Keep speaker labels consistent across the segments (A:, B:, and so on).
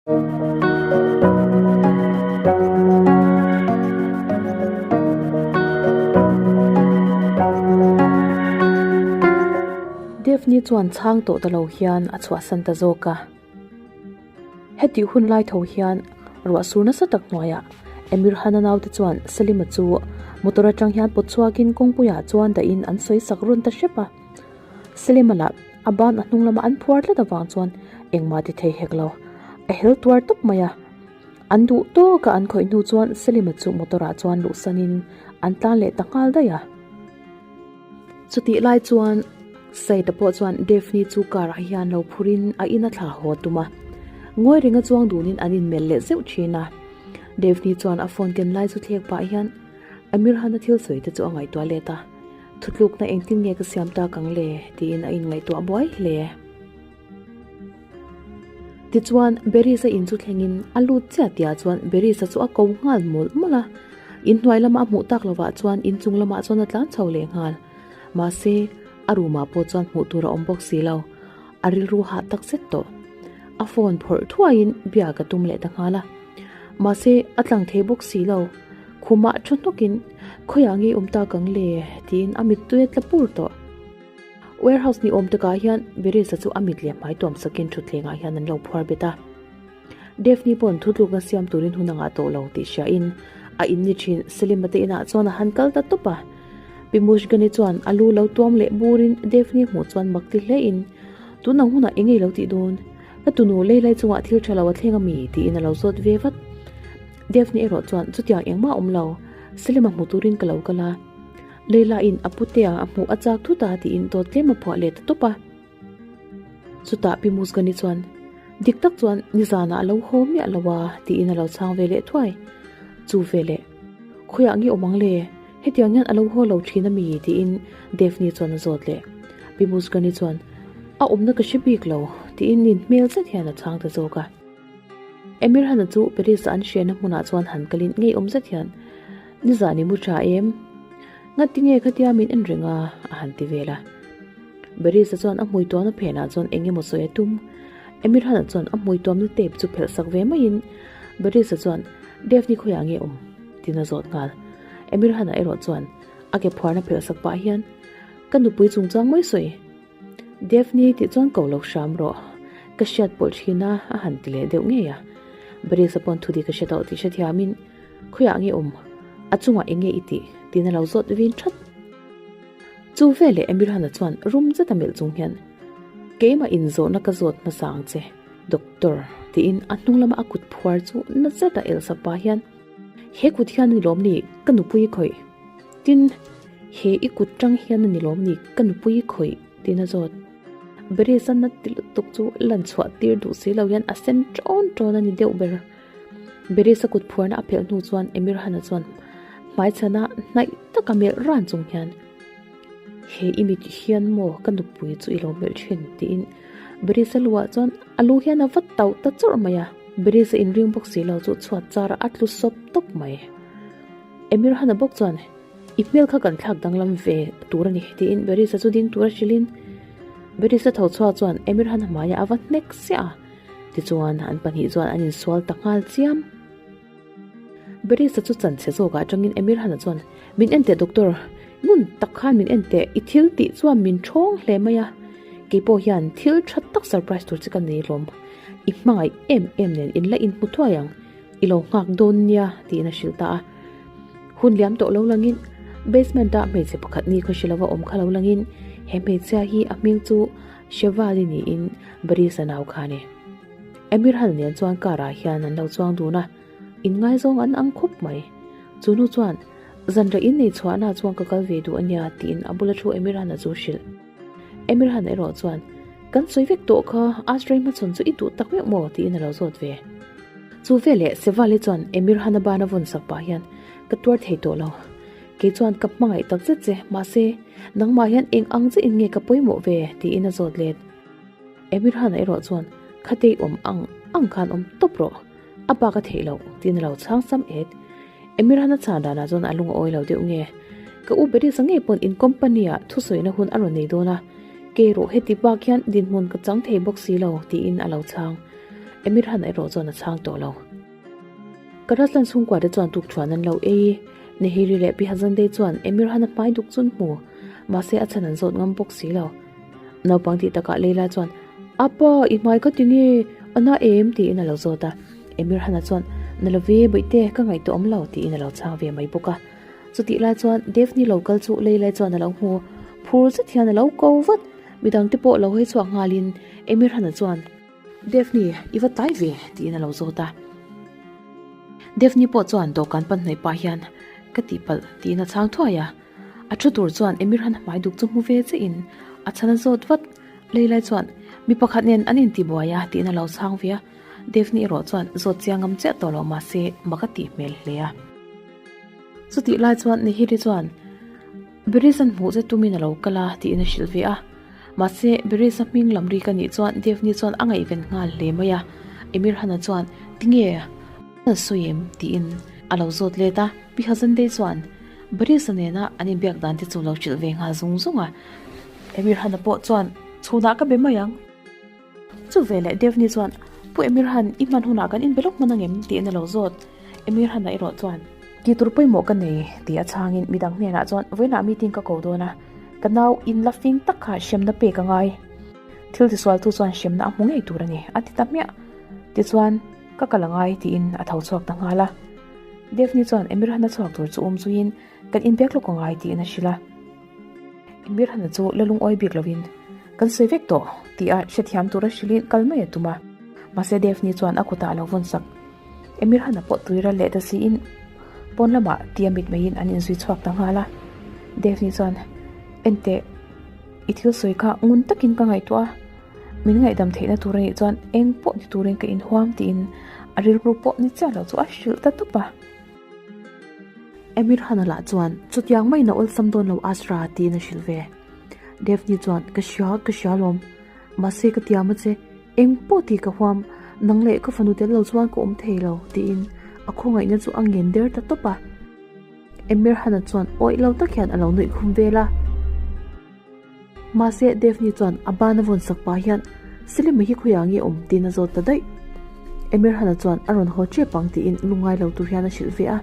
A: Daphne chuan chhang tawh ta lo hian a chhuahsan ta zawk a. Hetih hun lai tho hian ruah sur nasa tak hnuaiah Emir Hana naute chuan Selima chu motor atang hian pawt chhuakin kawngpuiah chuan dahin an sawi sak run ta hrep a. Selima lah a ban a hnung lama an phuar tlat avang chuan engmah ti thei hek lo. A hel tuar tawp mai a. An duh tawka an khawih hnu chuan Selima chu motor ah chuan luhsanin an tlan leh ta nghal daih a. Chutih lai chuan Saita pawh chuan Daphne chu car ah hian lo phurin a in a thla haw tum a. Ngawi ringa chuang dunin an inmelh leh zeuh thin a. Daphne chuan a phone ken lai chu thlek pah hian Amir Khan-a thil sawi te chu a ngaihtuah let a. Thutlukna engtin nge ka siam tak ang le? tiin a inngaihtuah buai hle. Tichuan, Berisa in chu thlengin a lut chiah tihah chuan Berisa chu a ko nghal mawlh mawlh a. Inhnuai lama a hmuh tak lovah chuan inchung lamah chuan a tlan chho leh nghal. Mahse, a room ah pawh chuan hmuh tur a awm bawk si lo. A rilru hah tak zet tawh. A phone phawrh thuaiin bia ka tum leh ta nghal a. Mahse, a tlang thei bawk si lo. Khumah thu hnawkin, Khawiah nge i awm tak ang le? tiin a mittui a tla pur tawh. Warehouse ni awm takah hian Berisa chu a mit leh hmai tuam sakin thutthlengah hian an lo phuar bet a. Daphne pawn thutlukna siam turin hun a ngah tawh lo tih hriain a in ni thin Selima te inah chuan a han kal ta tawp a. Pi Mushgani chuan a lu lo tuam leh burin Daphne hmuh chuan mak ti hlein, Tun ang hunah eng ei lo tih dawn? Ka tunu leilai chungah thil tha lo a thleng ami? tiin a lo zawt ve vat. Daphne erawh chuan chutiang engmah a awm lo, Selima hmu turin ka lo kal a. Leila in a putea a hmuh a chak thut a tiin dawt tlem a phuah leh ta tawp a. Chutah Pi Musgani chuan, Dik tak chuan nizanah a lo haw miah lo a tiin a lo chhang ve leh thuai. Chu ve leh, Khawiah nge awm ang le? Hetiang hian a lo haw lo thin a mi? tiin Daphne chuan a zawt leh. Pi Musgani chuan, A awmna ka hre bik lo tiin nin hmel zet hian a chhang ta zawk a. Emir Hana chu Paris a an hriatna hmunah chuan han kalin ngeiawm zet hian, Nizan i mu tha em? Ngati nge khatia min en reng a? a han ti vel a. Barisa chuan a hmui tuamna phenah chuan eng emaw sawi a tum. Emir Hana chuan a hmui tuamna tape chu phelh sak ve maiin Barisa chuan, Daphne khawiah nge awm? tiin a zawt nghal. Emir Hana erawh chuan a ke phuarna phelh sak pah hian, Ka nupui chungchang mai sawi. Daphne tih chuan ko lo hram rawh. Ka hriat pawlh thin a, a han ti leh deuh ngei a. Barisa pawn thu dik a hre tawh tih hrethiamin, Khawiah nge awm? A chungah eng nge i tih? tiin a lo zawt vin that. Chu veleh Emirhana chuan rum zeta melh chung hian, Keimah inzawhna ka zawt hmasa ang che, Doctor, tiin a hnung lama a kut phuar chu na zeta elsa pah hian, He kut hian a ni lawm ni ka nupui khawih? Tin, he i kut tang hian a ni lawm ni ka nupui khawih? tiin a zawt. Berisa na ti lutuk chu lan chhuah tir duh si lo hian a sen ṭawn ṭawn a ni deuh ber. Berisa kut phuarna a phelh hnu chuan Emir Hana chuan hmaichhana hnaih taka melh ran chung hian, He i mit hian maw ka nupui chu i lo melh thin? tiin Berisa luah chuan a lu hian a va tauh ta chawrh mai a. Berisa inring bawk si lo chu chhuat char a tlu sawp tawp mai. Emir Hana bawk chuan, I hmel kha kan thlak danglam ve tur a ni, tiin Berisa chu ding tura hrilhin Berisa tho chhuak chuan Emir Hana hmaiah a va hnek siah a. Tichuan, an pahnih chuan an insual ta nghal chiam. Berisa chu chanchhe zawkah atangin Emir Hana chuan, Min en teh Doctor, ngun tak khan min en teh, i thil tih chuan min thawng hle mai a. Keipawh hian thil tha tak surprise tur che ka nei lawm. I hmangaih em em nen in la inhmu thuai ang, i lo nghak dawn nia, tiin a hrilh ta a. Hun liam tawh lo langin basement ah hmeichhe pakhat ni khaw hre lova awm kha lo langin he hmeichhia hi a hming chu Shevali niin Barisa nau kha a ni. Emir Han nen chuan car ah hian an lo chuang dun a, inngaizawng an ang khawp mai. Chu nu chuan, Zanrah in nei chhuahna chuan ka kal ve duh a nia tiin a bula thu Emir Han a chu hrilh. Emir Han erawh chuan, Kan sawi vek tawh kha, Ashrei hmachhawn chu i duh tak meuh maw? tiin a lo zawt ve. Chu veleh Shevali chuan Emir Han a ban a vawn sak pah hian, Ka tuar thei tawh lo. Kei chuan ka hmangaih tak zet che, mahse, nangmah hian eng ang che in nge ka pawimawh ve? tiin a zawt let. Emir Han erawh chuan, Khatei awm ang ang khan awm tawp rawh, a bak a theih loh, tiin a lo chhang sam et. Emir Han a chhan danah chuan a lung a awi lo deuh nge? Ka u Berisa ngei pawn in company ah thusawina hun a rawn nei dawn a, kei rawh heti bak hian dinhmun ka chang thei bawk si lo, tiin a lo chhang. Emirhan erawh chuan a chhang tawh lo. Karatlan chhungkua te chuan tukṭhuan an lo ei. Nehiri leh Pi Hazandei chuan Emirhan a hmai duk chun hmu. Mahse a chhan an zawt ngam bawk si lo. Naupang tih takah Leila chuan, Apa, i hmai ka ti nge? A na em? tiin a lo zawt a. Emirhana chuan, Na lo ve, bawihte, ka ngaihtuah awm lo, tiin a lo chhang ve mai bawk a. Chutih lai chuan Daphne lo kal chu Leila chuan a lo hmu. Phur zet hian a lo ko vat. Midangte pawh lo hawi chhuak nghalin Emirhana chuan, Daphne, i va tlai ve, tiin a lo zawt a. Daphne pawh chuan dawhkan pan hnaih pah hian, Ka tihpalh, tiin a chhang thuai a. A thu tur chuan Emirhan hmai duk chu hmu ve chiah in a chhan a zawt vat. Leilai chuan, Mi pakhat nen an intibuai a, tiin a lo chhang ve a. Daphne erawh chuan zawt chiang ngam chiah tawh lo mahse mak a tih hmel hle a. Chutih lai chuan Nihiri chuan, Beris an hmuh che tumin a lo kal a, tiin a hrilh ve a. Mahse, Beris-a hming lam rik a nih chuan Daphne chuan a ngaihven nghal hle mai a. Emirhana chuan, Tinge? A sawi em? tiin a lo zawt let a. Pi Hazandei chuan Beris-a nena an inbiak dan te chu lo hrilh ve nghal zung zung a. Emirhana pawh chuan, Chhunah ka be mai ang. Chu veleh Daphne chuan, Pu Emirhan, i hman hunah kan inbe lawk hman angem? tiin a lo zawt. Emirhana erawh chuan, Tih tur pawimawh ka nei, ti a chhangin midang hnenah chuan, Vawiinah meeting ka ko dawn a, ka nau in la fing tak kha hremna pek a ngai. Thil tisualtu chuan hremna a hmu ngei tur a ni, a ti ta hmiah. Tichuan, Ka kal a ngai, tiin a tho chhuak ta nghal a. Daphne chuan Emirhana chhuak tur chu um zuiin, Kan inbiak lawk a ngai, tiin a hrilh a. Emirhana chu la lungawi bik lovin, Kan sawi vek tawh, tia hrethiam tura hrilhin kal mai a tum a. Mahse Daphne chuan a kutah a lo vawn sak. Emirhana pawh tui ral leh ta siin pawn lamah tia mit maiin an inzui chhuak ta nghal a. Daphne chuan, Enteh, i thil sawi kha ngun takin ka ngaihtuah a, min ngaihdam theihna tur a nih chuan eng pawh ni turin ka inhuam tiin a rilru pawh ni chiah lo chu a hrilh ta tawp a. Emirhana lah chuan, Chutiang maiin a awlsam dawn lo Azra tiin a hrilh ve. Daphne chuan, Ka hria, ka hria lawm. Mahse ka tiam a che, eng pawh tih ka huam, nang leh ka fanu tel lo chuan ka awm thei lo, tiin a khawngaihna chu a ngen der ta tawp a. Emir Hana chuan awih lo tak hian a lo nuih khum vel a. Mahse Daphne chuan a ban a vawn sak pah hian Selima hi khawiah nge awm tiin a zawt ta daih. Emir Hana chuan a rawn haw tep ang tiin lungngai lo tur hian a hrilh ve a.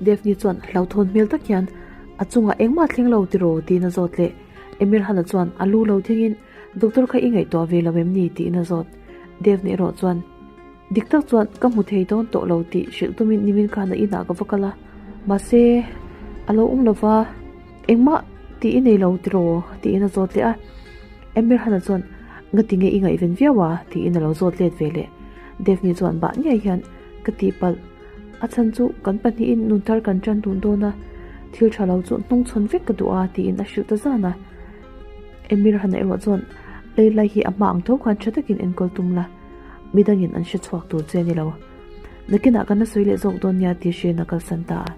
A: Daphne chuan hlauhthawn hmel tak hian a chungah engmah thleng lo tiraw tiin a zawt leh. Emir Hana chuan a lu lo thengin Doctor kha i ngaihtuah ve lo em ni tiin a zawt. Daphne erawh chuan Dik tak chuan ka hmu thei dawn tawh lo tih hrilh tumin nimin khan a inah ka va kal a, mahse a lo awm lova engmah tih i nei lo tiraw tiin a zawt leh a. Emir Hana chuan Ngati nge i ngaihven viau a tiin a lo zawt let ve leh. Daphne chuan bah ngiai hian ka tihpalh a chhan chu kan pahnihin nun thar kan tan dun dawn a, thil tha lo chu hnungchhawn vek ka duh a tiin a hrilh ta zan a. Emir Hana erawh chuan Leilai hi a hma ang tho khan tha takin enkawl tum la. Midangin an hre chhuak tur che a ni lo. Nakinah kan la sawi leh zawk dawn nia tih hriain a kalsan ta a.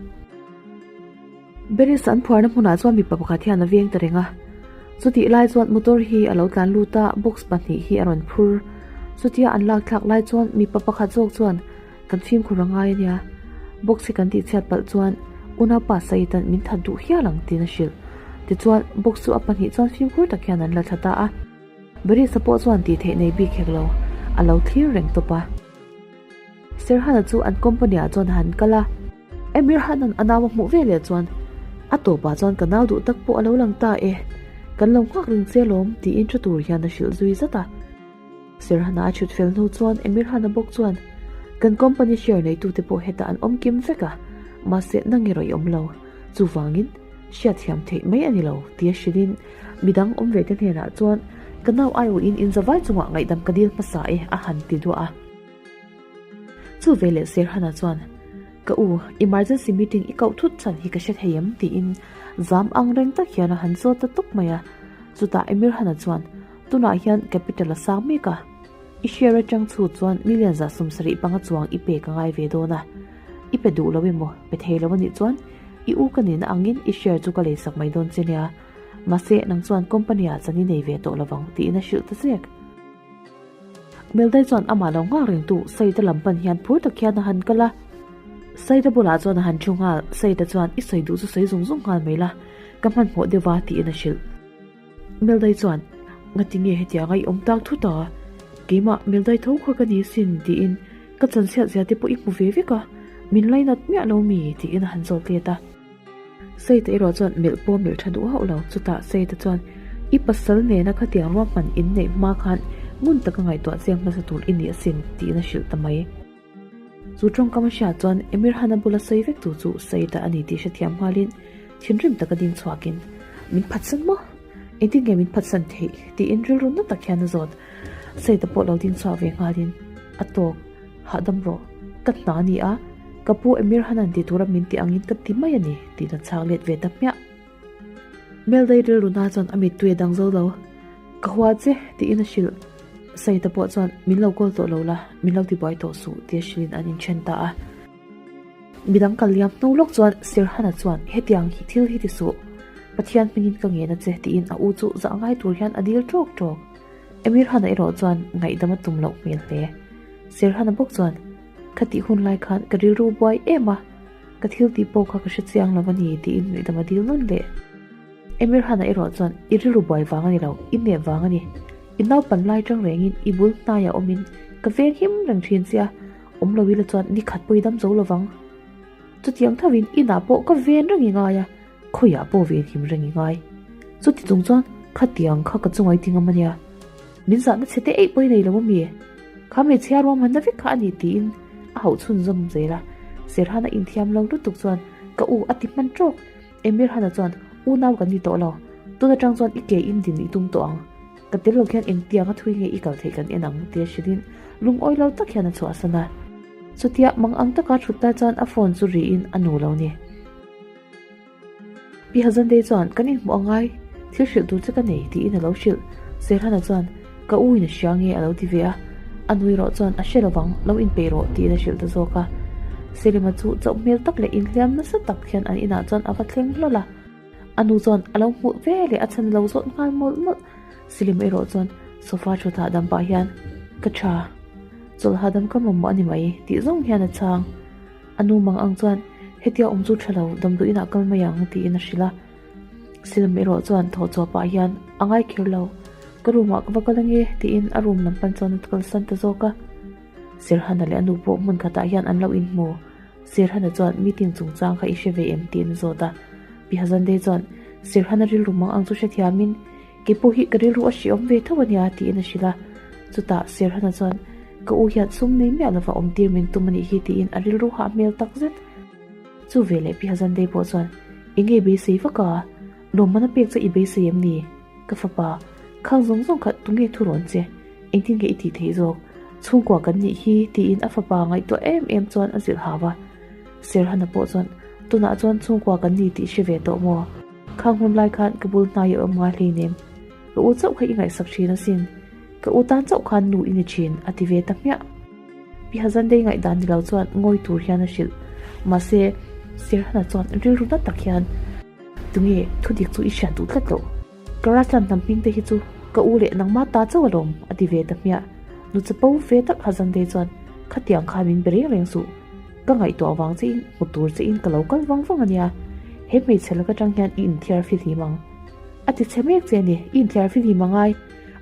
A: Beris an phuarna hmunah chuan mipa pakhat hian a veng ta reng a. Chutih lai chuan motor hi a lo tlan lut a, box pahnih hi a rawn phur. Chutia an lak thlak lai chuan mipa pakhat zawk chuan kan fimkhur a ngai a nia. Box hi kan tihchhiat palh chuan unaupa Said-a'n min that duh hial ang tiin a hrilh. Tichuan box chu a pahnih chuan fimkhur tak hian an la thla ta a. Barisa pawh chuan tih theih nei bik hek lo, a lo thlir reng tawp a. Serhana chu an company ah chuan a han kal a. Emir Hanan a nau a hmuh ve leh chuan, A tawpah chuan ka nau duh tak pawh a lo lang ta e, kan lo nghak reng che alawm tiin tha tur hian a hrilh zui zat a. Serhana a chhut fel hnu chuan Emir Hana bawk chuan, Kan company share neitute pawh hetah an awm kim vek a, mahse nang erawh i awm lo, chuvangin hriatthiam theih mai a ni lo tia hrilhin Midang awm ve te hnenah chuan ka nau aiawhin in zavai chungah ngaihdam ka dil hmasa e a han ti duah a. Chu veleh Serhana chuan, Ka u, emergency meeting i koh thut chhan hi ka hre thei em? tiin zam ang reng tak hian a han zawt ta tawp mai a. Chutah Emirhana chuan, Tunah hian capital a sang mek a, i share atang chhut chuan million 70% chuang i pek a ngai ve dawn a, i pe duh lo emaw pe thei lo a nih chuan i u ka nihna angin i share chu ka leisak mai dawn che nia. Mahse, nang chuan company ah chan i nei ve tawh lovang tiin a hrilh ta zek. Meldai chuan amah lo nghak rengtu Saida lam pan hian phur tak hian a han kal a. Saida bulah chuan a han thu nghal, Saida chuan i sawi duh chu sawi zung zung nghal mai la, ka hmanhmawh deuh va tiin a hrilh. Meldai chuan, Ngati nge hetianga i awm tak thut a? Keimah Meldai tho kha ka ni sin tiin ka chanchhiat zia te pawh i hmu ve vek a, min lainat miah lo mi tiin a han zawt let a. Saita erawh chuan melh pawh melh tha duh hauh lo. Chutah Saita chuan, I pasal nena khatiang ruahman in neih hma khan ngun taka ngaihtuah chiang hmasa tur i ni asin tiin a hrilh ta mai. Chu tawngkam a hriat chuan Emir Hana bula sawi vek tu chu Saida a ni tih hrethiam nghalin thinrim taka ding chhuakin, Min phatsan maw? Engtin nge min phatsan theih? tiin rilru na tak hian a zawt. Saida pawh lo ding chhuak ve nghalin, A tawk, hahdam rawh. Ka hna a ni a, ka pu Emir Hanan ti tura min tih angin ka ti mai a ni, tiin a chhak let ve ta hmiah. Meldai rilru na chuan a mittui a dang zo lo. Ka hua che, tiin a hrilh. Saita pawh chuan, Min lo call tawh lo la, min lo tibuai tawh suh, tia hrilhin an inthen ta a. Midang kal liam hnu lawk chuan Sirhana chuan, Hetiang hi thil hi ti suh. Pathian hmingin ka ngen a che, tiin a u chu zah ngai tur hian a dil ṭawk ṭawk. Emirhana erawh chuan ngaihdam a tum loh hmel hle. Sirhana bawk chuan, Ka tih hun lai khan ka rilru buai em a, ka thil tih pawh kha ka hre chiang lo a ni, tiin ngaihdam a dil nawn leh. Emir Hana erawh chuan i rilru buai vang a ni lo, i nep vang a ni. I naupan lai tang rengin i bul hnaiah awmin ka veng him reng thin che a, awm lo ila chuan ni khat pawh i dam zo lo vang. Chutiang thovin inah pawh ka ven reng i ngai a, khawiah pawh ven him reng i ngai. Chuti chung chuan khatiang kha ka chunga i ti ngam a nia. Min zahna chhe te eih pawh i nei lo a mi? Kha hmeichhia ruahmanna vek kha a ni tiin a hauh chhunzawm zel a. Serhana inthiam lo lutuk chuan ka u a ti hman tawk. Emir Hana chuan, Unau kan ni tawh lo, tun atang chuan i ke in din i tum tawh ang. Ka tel lo khian engtiang a thui nge i kal theih kan en ang, tia hrilhin lungawi lo tak hian a chhuahsan a. Chutia mang ang taka thut lai chuan a phone chu riin a nu lo ni. Pi Hazandei chuan, Kan inhmuh a ngai, thil hrilh tur che ka nei, tiin a lo hrilh. Serhana chuan, Ka u in a hria nge a lo ti ve a, a nui rawh chuan a hre lovang, lo inpeih rawh tiin a hrilh ta zawk a. Selima chu chauh hmel tak leh inhliam nasa tak hian an inah chuan a va thleng hlawl a. A nu chuan a lo hmuh ve leh a chhan a lo zawt nghal mawlh mawlh. Selima erawh chuan sofa thut hahdam pah hian, Ka tha, chawlh hahdam ka mamawh a ni mai tih zawng hian a chhang. A nu mang ang chuan, Hetia awm chu tha lo, damdawi inah kal mai ang tiin a hrilh a. Silm erawh chuan thaw chhuah pah hian a ngai kher lo, Ka room ah ka va kal ange tiin a room lam pan chuan a kalsan ta zawk a. Sirhana leh a nu pawh hmun khatah hian an lo inhmu. Sirhana chuan meeting chungchang kha i hre ve em tiin a zawt a. Pi Hazandei chuan Sirhana rilru mang ang chu hrethiamin kei pawh hi ka rilru a hreawm ve tho ania tiin a hrilh a. Chutah Sirhana chuan ka u hian sum nei miah lova awm tir min tum anih hi tiin a rilru hah hmel takzet. Chu veleh Pi Hazandei pawh chuan Enge beisei vak a? Lawmman a pek che i beisei em ni? Ka fapa, khang zawng zawng kha tunge thu rawn che? Engtin nge i tih theih zawk? Chhungkua kan nih hi tiin a fapa ngaihtuah em em chuan a zilh hau a. Serhana pawh chuan, Tunah chuan chhungkua kan ni tih hre ve tawh maw? Khang hun lai khan ka bul hnai i awm ngai hleinem. Ka u chauh kha i ngaihsak thin asin. Ka u tan chauh khan nu i ni thin, a ti ve ta hmiah. Pi Hazandei ngaihdan ni lo chuan ngawi tur hian a hrilh. Mahse, Sirhana chuan rilru na tak hian, Tunge thudik chu i hriat duh tlat loh? Karaslan hnam hming te hi chu ka u leh nangma ta chauh alawm, a ti ve ta hmiah. Nu chapo ve tak Hazandei chuan, Khatiang khan min be reng reng suh. Ka ngaihtuah vang che in hmu tur che in ka lo kal vang vang ania. He hmeichhe lak atang hian i inthiar fihlim ang. A ti chhe mek che a ni, i inthiar fihlim angai.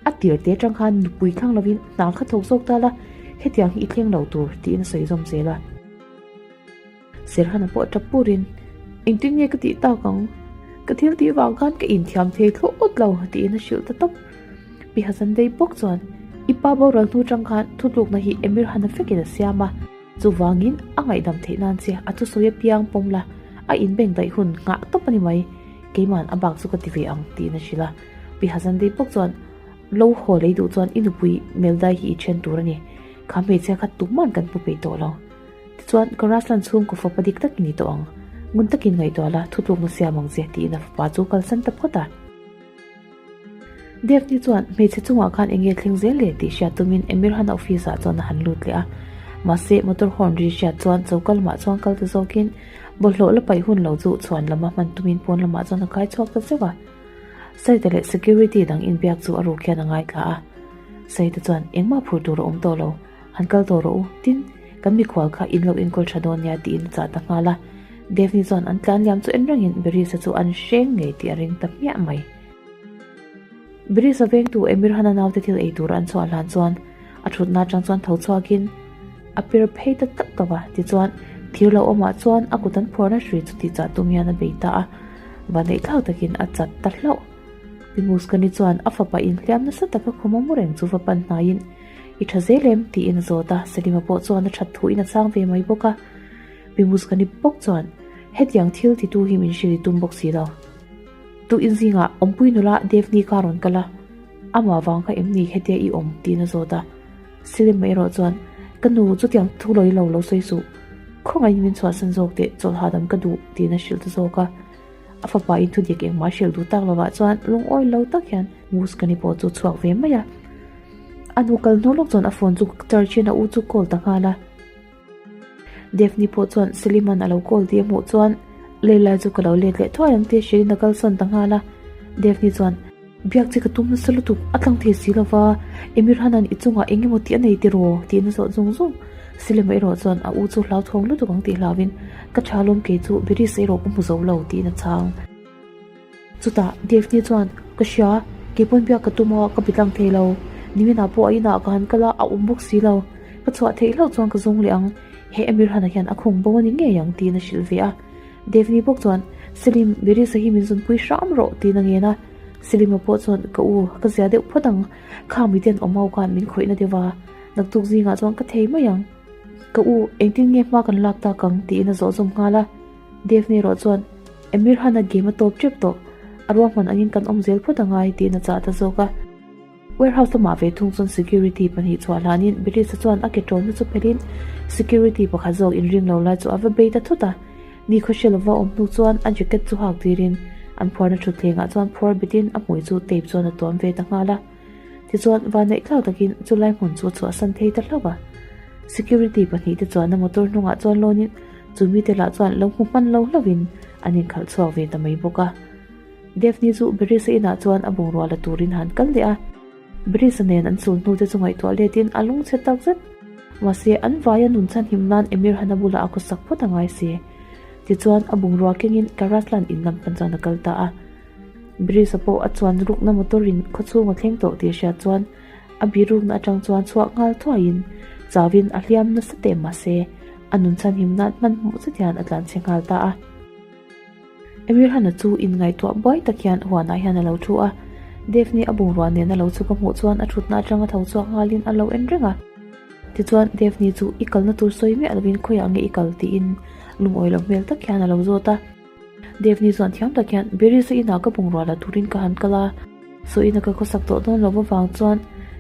A: A tir te atang khan nupui thlang lovin hna kha thawk zawk ta la, hetiang hi i thleng lo tur tiin a sawi zawm zel a. Serhana pawh tap purin, Engtin nge ka tih tak ang? Ka thil tih vang khan ka inthiam thei thlawt lo tiin a hrilh ta tawp. Pi Hazandei bawk chuan, I pa boral hnu tang khan thutlukna hi Emir Hana vekin a siam a, chuvangin a ngaihdam theih nan che a thusawi apiang pawm la, a inbeng daih hun nghah tawp a ni mai, keiman a bak chu ka ti ve ang tiin a hrilh a. Pi Hazandei bawk chuan, Lo haw lei duh chuan i nupui Meldai hi i then tur a ni. Kha hmeichhia kha tuman kan hmu peih tawh lo. Tichuan, ka Raslan chhungkaw fapa dik tak i ni tawh ang. Ngun takin ngaihtuah la, thutlukna siam ang che, tiin a fapa chu kalsan ta phawt a. Daphne chuan hmeichhe chungah khan eng nge thleng zel le tih hriat tumin Emir Hana office ah chuan a han lut leh a. Mahse, motor horn ri hriat chuan choka lamah chuan kal ta zawkin bawlhhlawh la paih hun lo chu chhuan lama hman tumin pawn lamah chuan a kai chhuak ta zeuh a. Saite leh security dang inbiak chu a ruk hian a ngaithla a. Saite chuan engmah phur tur a awm tawh lo, han kal tawh rawh u, tin, kan mikhual kha in lo enkawl tha dawn nia tiin a chah ta nghal a. Daphne chuan an tlan liam chu en rengin Berisa chu an hreng ngei tih a ring ta hmiah mai. Berisa vengtu Emir Hana naute thil ei tur an chhuah hlan chuan. A thutna atang chuan tho chhuakin a per phei ta teuh teuh a, tichuan thir lo awmah chuan a kut an phuarna hrui chu tihchah tum hian a bei ta a, vanneih thlak takin a chat ta hlauh. Pi Muskani chuan a fapa inhliam nasa taka khum a mu reng chu va pan hnaiin, I tha zel em? tiin a zawt a, Salima pawh chuan a that thuin a chang ve mai bawk a. Pi Muskani bawk chuan, Hetiang thil titu hi min hrilh i tum bawk si lo. Tu inzingah awmpui nula Devni ka rawn kal a, amah vang kha em ni hetia i awm? tiin a zawt a. Silima erawh chuan, Ka nu, chutiang thu lawi lo lo sawi suh. Khawngaihin min chhuahsan zawk teh, chawlh hahdam ka duh, tiin a hrilh ta zawk a. A fapa in thudik engmah hrilh duh tak lovah chuan lungawi lo tak hian Muskani pawh chu chhuak ve mai a. A nu kal hnu lawk chuan a phone chu charge in a u chu call ta nghal a. Daphne pawh chuan Seliman a lo call tih a hmuh chuan Leila chu ka lo let leh thuai ang tia hrilhin a kalsawn ta nghal a. Daphne chuan, Biak che ka tum nasa lutuk, a tlang thei si lova, Emir Hanan i chungah eng emaw tih a nei tiraw? tiin a zawh zung zung. Selima erawh chuan a u chu hlauthawng lutuk ang tih hlauhin, Ka tha lawm kei chu, Beris erawh ka hmu zo lo, tiin a chhang. Chutah Daphne chuan, Ka hria, keipawn biak ka tum a, ka bi tlang thei lo. Niminah pawh a inah ka han kal a, a awm bawk si lo. Ka chhuah theih hlauh chuan ka zawng leh ang, he Emir Hana hian a khung bo a ni ngei ang, tiin a hrilh ve a. Daphne bawk chuan, Selim, Berisa hi min zunpui hram rawh, tiin a ngen a. Selima pawh chuan, Ka u, ka zia deuh phawt ang, kha miten awm ho khan min khawihna deuh a, naktuk zingah chuan ka thei mai ang. Ka u, engtin nge hma kan lak tak ang, tiin a zawh zawm nghal a. Daphne erawh chuan, Emir Hana game a tawp tep tawh, a ruahman angin kan awm zel phawt angai, tiin a chah ta zawk a. Warehouse lamah ve thung chuan security pahnih chhuah hlanin Berisa chuan a ke ṭawnna chu phelhin security pakhat zawk inring lo lai chu a va bei ta thut a. Ni khawhre lova awm hnu chuan a jacket chu hak tirin an phuarna thutthlengah chuan phuar betin a hmui chu tape chuan a tuam ve ta nghal a. Tichuan vanneih thlak takin chulai hmun chu a chhuahsan thei ta hlauh a. Security pahnihte chuan a motor hnungah chuan lawnin chu mite lah chuan lo hmu hman lo hlauhin an inkhalh chhuak ve ta mai bawk a. Daphne chu Berisa inah chuan a bungrua la turin han kal leh a. Berisa nen an chul hnute chu ngaihtuah letin a lungchhe tak zet. Mahse, an vaia nun chhanhim nan Emir Hana bulah a khawsak phawt a ngai si. Tichuan, a bungrua kengin Karaslan in lam pan chuan a kal ta a. Berisa pawh a chuan rukna motor in khawchhung a thleng tawh tih a hriat chuan a birukna atang chuan chhuah nghal thuaiin chauin a hliam nasa teh mahse, a nun chhanhim nan hmanhmawh zet hian a tlanchhe nghal ta a. Emirhana chu inngaihtuah buai tak hian huanah hian a lo thu a, Daphne a bungrua nen a lo chhuk a hmuh chuan a thutna atanga tho chhuak nghalin a lo en reng a. Tichuan Daphne chu i kalna tur sawi miah lovin khawiah nge i kal tiin lungawi lo hmel tak hian a lo zawt a. Daphne chuan thiam tak hian Berisa inah ka bungrua la turin ka han kal a, saw ina ka khawsak tawh dawn lo avang chuan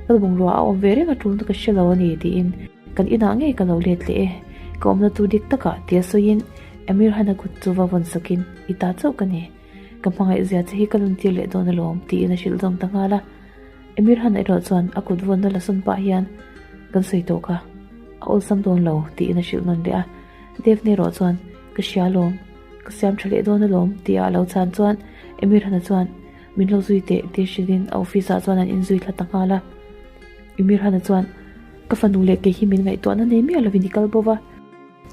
A: ka bungrua a awm ve reng a tulna ka hre lo a ni tiin kan inah ngei ka lo let leh e, ka awmna tur dik takah tia sawiin Amir Hana kut chu va vawn sakin, I ta chauh ka ni. Ka hmangaih zia che hi ka lun tir leh dawn alawm, tiin a hrilh zawm ta nghal a. Amir Hana erawh chuan a kut vawnna la sawn pah hian, Kan sawi tawh ka. A awlsam dawn lo, tiin a hrilh nawn leh a. Daphne erawh chuan, Ka hria alawm. Ka siam tha leh dawn alawm, tia a lo chhan chuan Amir Hana chuan, Min lo zui teh, tia hrilhin a office ah chuan an inzui thla ta nghal a. Amir Hana chuan, Ka fanu leh kei hi min ngaihtuahna nei miah lovin i kal bo va.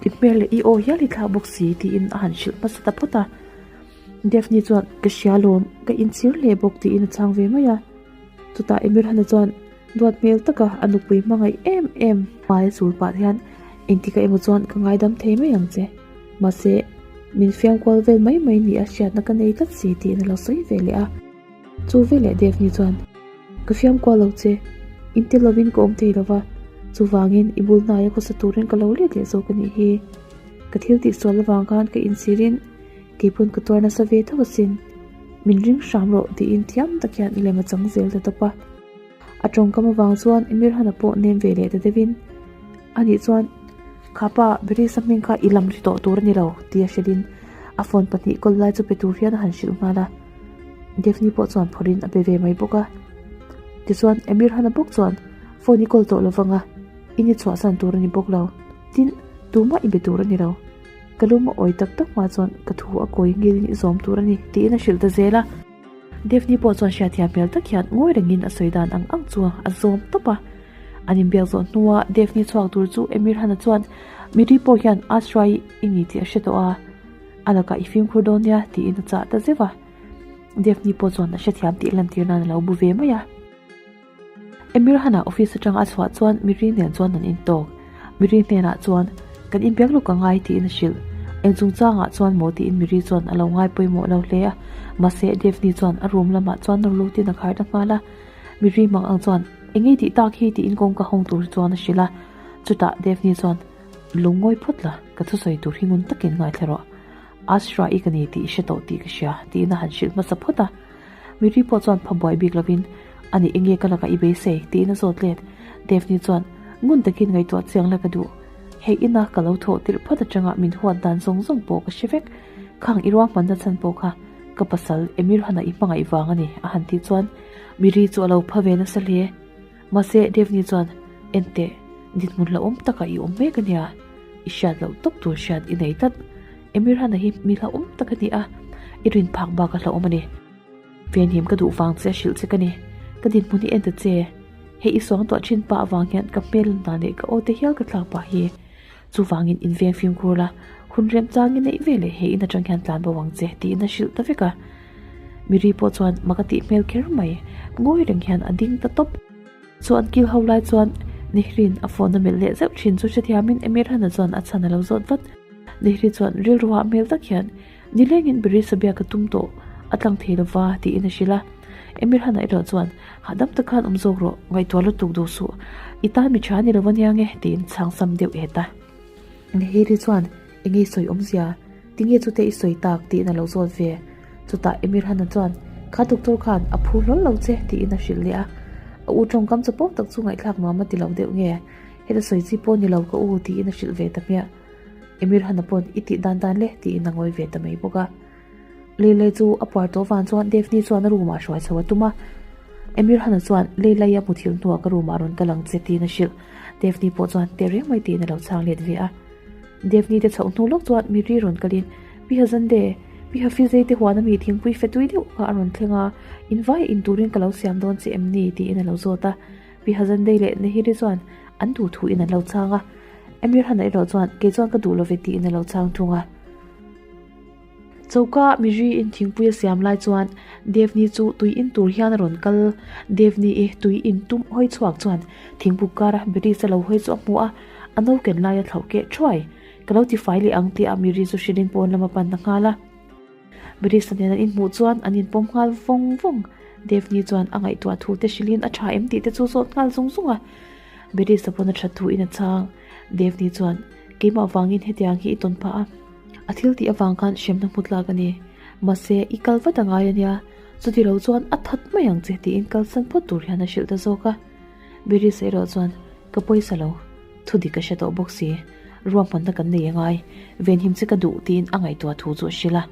A: I hmel leh i aw hial i thlak bawk si tiin a han hrilh hmasa ta phawt a. Daphne chuan ka hria lawm, ka inchhir hle bawk tiin a chhang ve mai a. Chutah Emirhana chuan duat hmel taka a nupui hmangaih em em hmai a chul pah hian engtikah emaw chuan ka ngaidam thei mai ang che. Mahse, min fiam kual vel mai mai ni a hriatna ka nei tlat si tiin a lo sawi ve leh a. Chu veleh Daphne chuan, Ka fiam kual lo che, in tel lovin ka awm thei lova, chuvangin i bul hnaia khawsa turin ka lo let leh zawk a nih hi. Ka thil tihsual avang khan ka insirin keipawn ka tuar nasa ve tho asin. Min ring hram rawh tiin thiam tak hian lem a chang zel ta tawp a. A tawngkam avang chuan Emir Hana pawh nem ve leh ta deuhin, Anih chuan khapa Berisa hming kha i lam ri tawh tur a ni lo tia hrilhin a phone pahnih kawl lai chu pe tur hian a han hrilh nghal a. Daphne pawh chuan phawrhin a pe ve mai bawk a. Tichuan Emir Hana bawk chuan phone i kawl tawh lovang a, in i chhuahsan tur a ni bawk lo. Tin, tumah i be tur a ni lo. Ka lum a awi tak tak hma chuan ka thu a kawi ngilin i zawm tur a ni tiin a hrilh ta zel a. Daphne pawh chuan hriatthiam hmel tak hian ngawi rengin a sawi dan ang ang chu a zawm tawp a. An inbiak zawh hnua Daphne chhuak tur chu Emir Hana chuan Miri pawh hian Asrai i ni tih a hre tawh a, a lakah i fimkhur dawn nia tiin a chah ta zeuh a. Daphne pawh chuan a hrethiam tih lantir nan a lo bu ve mai a. Emir Hana office atanga a chhuah chuan Miri nen chuan an intawk. Miri hnenah chuan, Kan inbiak lawk a ngai tiin a hrilh. Eng chungchangah chuan maw tiin Miri chuan a lo ngai pawimawh lo hle a. Mahse, Daphne chuan a room lamah chuan nawr lutin a khar ta nghal a. Miri mang ang chuan, Eng nge tih tak hi tiin kawngka hawng tur chuan a hrilh a. Chutah Daphne chuan, Lungngawi phawt la, ka thusawi tur hi ngun takin ngaithla rawh. Ashra i ka ni tih i hre tawh tih ka hria, tiin a han hrilh hmasa phawt a. Miri pawh chuan pha buai bik lovin, A nih enge ka lakah i beisei? tiin a zawt let. Daphne chuan, Ngun takin ngaihtuah chiang la ka duh. Hei ina ka lo thawh tirh phawt atanga min huat dan zawng zawng pawh ka hre vek. Khang i ruahmanna chhan pawh kha ka pasal Emir Hana i hmangaih vang a ni, a han tih chuan Miri chu a lo pha ve nasa hle. Mahse Daphne chuan, Enteh, dinhmun hlauhawm takah i awm mek a nia. I hriat loh tawp tur hriat i nei tlat. Emir Hana hi mi hlauhawm tak a ni a, i rin phak bak a hlauhawm a ni. Venhim ka duh vang che a hrilh che ka ni. Ka dinhmun hi en ta che. Hei i suang tuah thin pah avang hian ka hmel hna leh ka aw te hial ka thlak pah hi. Chuvangin in veng fimkhur la, hun rem changin neih ve leh hei in atang hian tlan bo ang che tiin a hrilh ta vek a. Miri pawh chuan mak a tih hmel kher mai, ngawi reng hian a ding ta tawp. Chu an kil ho lai chuan Nihrin a phone a melh leh zeuh thin chu hrethiamin Emir Hana chuan a chhan a lo zawt vat. Nihri chuan rilruah hmel tak hian Nilengin Barisa biak ka tum tawh, a tlang thei lova tiin a hrilh a. Emir Hana erawh chuan Hahdam tak khan awm zawk rawh, ngaihtuah lutuk duh suh, i tan mi tha ni lo ania nge tiin chhang sam deuh et a. Nihiri chuan Enge i sawi awmzia? Tinge chute i sawi tak? tiin a lo zawt ve. Chutah Emir Hana chuan, Kha doctor khan a phu hlawl lo che, tiin a hrilh leh a. A u tawngkam chapo tak chu ngaihthlak nuam a ti lo deuh nge? Heta sawi chi pawh ni lo ka u, tiin a hrilh ve ta hmiah. Emir Hana pawn i tih dan dan le, tiin a ngawi ve ta mai bawk a. Leilai chu a puar tawh vang chuan Daphne chuan a room ah hruai chho a tum a. Emir Hana chuan Leilai a muthilh hnuah ka room ah rawn kal ang che, tiin a hrilh. Daphne pawh chuan teh reng mai tiin a lo chhang let ve a. Daphne te chhoh hnu lawk chuan Miri rawn kalin, Pi Hazande, Pi Hafizei te huan ami thingpui fe tui deuh kha a rawn thleng a, in vai in turin ka lo siam dawn che em ni? tiin a lo zawt a. Pi Hazandei leh Nehiri chuan an duh thu in an lo chhang a. Emir Hana erawh chuan kei chuan ka duh lo ve tiin a lo chhang thung a. Choka Miri in thingpui a siam lai chuan Devni chu tui in tur hian a rawn kal. Devni i tui in tum hawi chhuak chuan thingpuk kara Beris a lo hawi chu a hmu a, a no ken lai a thlauh keh thuai. Ka lo tifai leh ang tih a Miri chu hrilhin pawn lam a pan ta nghal a. Beris-a nen an inhmuh chuan an inpawm nghal vawng vawng. Devni chuan a ngaihtuah thu te hrilhin a tha em tih te chu zawt nghal zung zung a. Beris-a pawn a that thu in a chhang. Devni chuan, Keimah vangin hetiang hi i tawn phah a. A thil tih avang khan hremna hmu tlak a ni. Mahse, i kal vat a ngai a nia. Chuti lo chuan a that mai ang che tiin kalsan phawt tur hian a hrilh ta zawk a. Beris-a erawh chuan, Ka pawisa lo. Thu dik ka hre tawh bawk si. Ruahmanna kan nei a ngai. Venhim che ka duh tiin a ngaihtuah thu chu a hrilh a.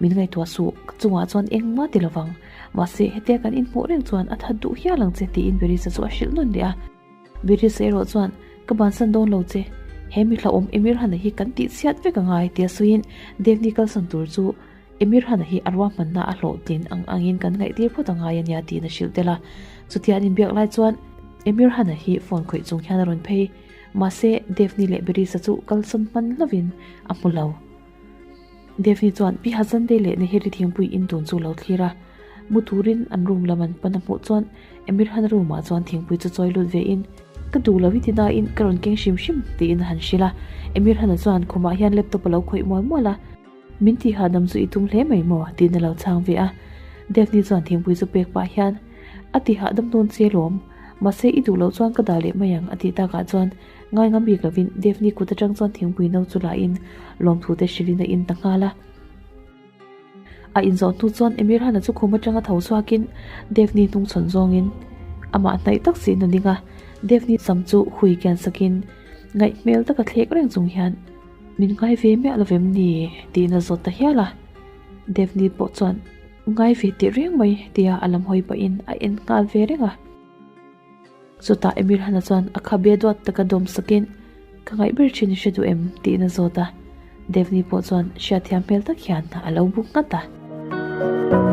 A: Min ngaihtuah suh, ka chungah chuan engmah ti lovang. Mahse, hetia kan inhmuh reng chuan a that duh hial ang che tiin Berisa chu a hrilh nawn leh a. Berisa erawh chuan, Ka bansan dawn lo che. He mi hlauhawm Emir Hana hi kan tih chhiat vek a ngai tia sawiin Devni kalsan tur chu Emir Hana hi a ruahmanna a hlawhtlin ang angin kan ngaihtir phawt a ngai a nia tiin a hrilh tel a. Chutia an inbiak lai chuan Emir Hana hi phone khawih chung hian a rawn phei. Mahse, Devni leh Berisa chu kalsawn hman hlovin a hmu lo. Devni chuan Pi Hazandei leh Neheri thingpui in dun chu lo thlir a. Mu turin an room lam an pan a hmuh chuan Emir Hana room ah chuan thingpui chu chawi lut ve in, Ka duh lo i ti nain ka rawn keng hrim hrim tiin a han hrilh a. Emir Hana chuan khumah hian laptop a lo khawih mual mual a. Min tih hahdam chu i tum hle mai maw? tiin a lo chhang ve a. Daphne chuan thingpui chu pek pah hian, A ti hahdam dawn che lawm, mahse i duh loh chuan ka dah leh mai ang a tih takah chuan ngai ngam bik lovin Daphne kut atang chuan thingpui no chu lahin lawmthu te hrilhin a in ta nghal a. A inzawh hnu chuan Emir Hana chu khum atanga tho chhuakin Daphne hnung chhawn zawngin amah hnaih tak siin a ding a. Daphne sam chu hui kian sakin ngaih hmel taka thlek reng chung hian, Min ngai ve miah lo vem ni? tiin a zawt ta hial a. Daphne pawh chuan, Ngai ve teh reng mai, tia a lam hawi pahin a en nghal ve reng a. Chutah Emir Hana chuan a khabe duat taka dawm sakin, Ka ngaih ber thin i hre duh em? tiin a zawt a. Daphne pawh chuan hriatthiam hmel tak hian a lo bu nghat a.